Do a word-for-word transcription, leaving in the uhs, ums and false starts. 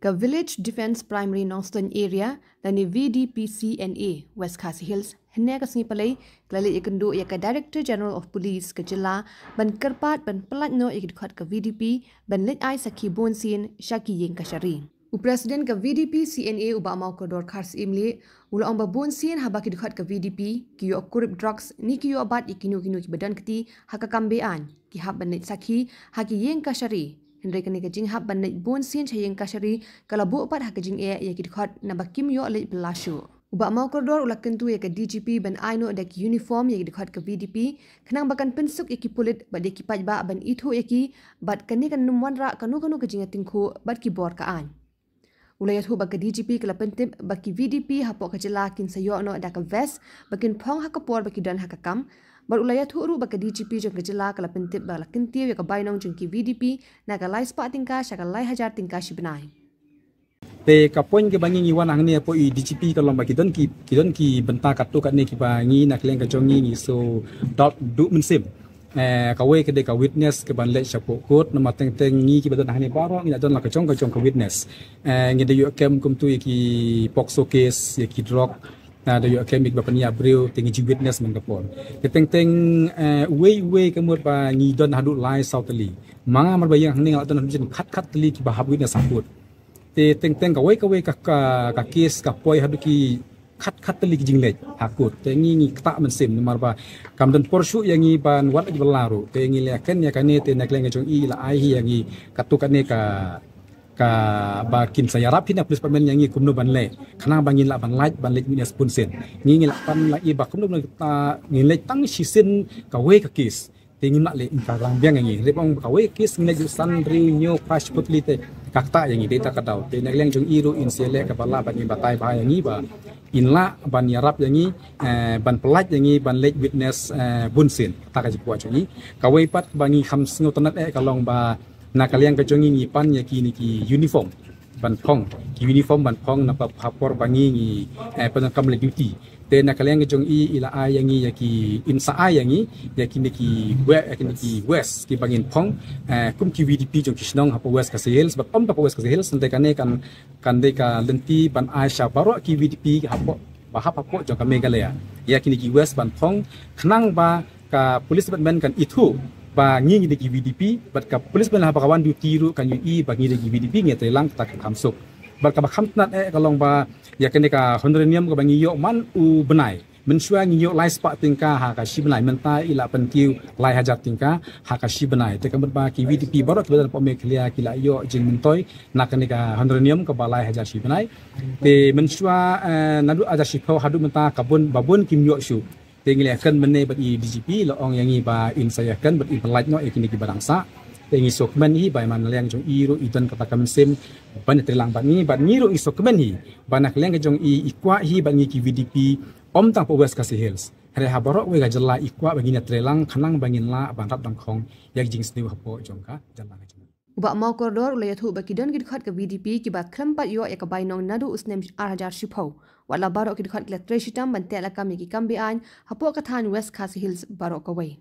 Ka Village Defence Primary Nongstoiñ Area lane V D P C N A West Khasi Hills hynne ka sngi Palei ka la leit ïakynduh ïa ka Director General of Police ka jylla ban kyrpad ban pyllait noh ïa ki dkhot ka V D P ban leit ai sakhi bunsien sha ki ïing kashari. U President ka V D P C N A u Bah Mawkordor Kharsyiem Lyngdoh u la ong ba bunsien haba ki dkhot ka V D P ki ïoh kurup drugs ne ki ïoh bat ïa kino kino kiba don kti ha ka kam be-aiñ, ki hap ban leit sakhi ha ki ïing kashari. Hynrei kane ka jinghap ban leit bunsien sha ïing kashari ka la buh pat ha ka jingeh ïa ki dkhot naba kim ïoh leit bylla shuh. U Bah Mawkordor u la kyntu ïa ka D G P ban ai noh da ki uniform ïa ki dkhot ka V D P khnang ba kan pynsuk ïa ki pulit bad ïa ki paidbah ban ithuh ïa ki, bad kane kan nym wanrah kano kano ka jingïatyngkhuh bad ki bor ka aiñ. U la ïathuh ba ka D G P ka la pyntip ba ki V D P hapoh ka jylla kin sa ïoh noh da ka vest ba kin phong ha ka por ba ki don ha ka kam. Bad u la ïathuh ruh ba ka D G P jong ka jylla ka la pyntip ba la kyntiew ïa ka bainong jong ki V D P na ka lai spah tyngka sha ka lai hajar tyngka shi bnai. Te ka point kaba ngi ngi wan hangne hapoh i D G P ka long ba ki don ki, ki don ki bynta katto katne kiba ngi na ka liang ka jong ngi ngi shu doubt duh mynsiem. Eh, kawei ka dei ka witness kaban leit shapoh court, namar teng teng ngi kiba don hangne baroh ngi la don la ka jong ka jong ka witness. Eh, ngi da ïoh kem kumtu ïa ki POCSO case, ïa ki drug, ah, da ïoh kem ïa kiba pynïap briew, te ngi ju witness man ka por. Te teng teng, eh, uwei uwei ka mut ba ngi don haduh lai saw tylli. Ma nga mar ba ïeng hangne nga la don haduh jin khat khat tylli kiba hap witness ha court. Te teng teng kawei kawei ka, ka, ka case ka poi haduh ki khat khat tylli ki jingleit ha court. Te ngi ngi ktah mynsiem namar ba kam don por shuh ïa ngi ban wad ïa ki bylla ruh. Te ngi la ken ïa kane, te na ka liang ka jong i la ai hi ïa ngi katto katne ka, kaba kin sa ïarap hi na police department ïa ngi kumno ban leh khnang ba ngin lah ban lait, ban leit witness bunsien. Ngi ngi lah ban lah i ba kumno ban leit, ngin leit tang shisien kawei ka case. Te ngim lah leh, ka lang biang ïa ngi. Hynrei ba ong kawei case ngin leit san hynriew hynñiew phra shiphew tylli te ka ktah ïa ngi, dei ta ka daw. Te na ka liang jong i ruh in sa leh kaba lah ban in batai bha ïa ngi ba in lah ban ïarap ïa ngi, eh, ban pyllait ïa ngi ban leit witness, eh, bunsien. Kata ka jingkwah jong i. Kawei pat ba ngi kham sngewtynnat eh ka long ba na ka liang ka jong i ngi pan ïa kine ki uniform ban phong, ki uniform ban phong na ka por ba ngi ngi, eh, pyndonkam leit duty. Te na ka liang ka jong i i la ai ïa ngi ïa ki, in sa ai ïa ngi ïa kine ki we-, ïa kine ki vest kiba ngin phong, eh, kum ki V D P jong ki shnong hapoh West Khasi Hills, bad ym tang hapoh West Khasi Hills, hynrei kane kan, kan dei ka lynti ban ai sha baroh ki V D P hapoh, ba hap hapoh jong ka Meghalaya ïa kine ki vest ban phong khnang ba ka police department kan ithuh ba ngi ngi dei ki V D P, bad ka police department haba ka wan duty ruh kan ïohi ba ngi dei ki V D P, ngi trei lang kata ka kham suk. Bad kaba kham tynnat eh ka long ba ïa kane ka honorarium kaba ngi ïoh man u bnai. Mynshuwa ngi ïoh lai spah tyngka ha ka shi bnai, mynta i la pynkiew lai hajar tyngka ha ka shi bnai. Te ka mut ba ki V D P baroh kiba don hapoh Meghalaya ki la ïoh jingmyntoi na kane ka honorarium kaba lai hajar shi bnai. Te mynshuwa, eh, naduh hajar shiphew haduh mynta ka bun ba bun kim ïoh shuh. Te ngi la ïakren mynne bad i D G P, la ong ïa ngi ba in sa ïakren bad in pyllait noh ïa kine kiba dang sah. Te ngi sngewkmen hi ba man na liang jong i ruh i don kata ka mynsiem ban ïatrei lang bad ngi, bad ngi ruh ngi sngewkmen hi ba na ka liang ka jong i i kwah hi bad ngi ki V D P, ym tang hapoh West Khasi Hills, hynrei ha baroh kawei ka jylla i kwah ba ngin ïatrei lang khnang ba ngin lah ban rat dang khong ïa ki jingsniew hapoh jong ka jylla ka jong ngi. U Bah Mawkordor u la ïathuh ba ki don ki dkhot ka V D P kiba khlem pat ïoh ïa ka bainong naduh u snem ar hajar shiphew. Wat la baroh ki dkhot ki la trei shitom ban teh lakam ïa ki kam be-aiñ hapoh ka thaiñ West Khasi Hills baroh kawei.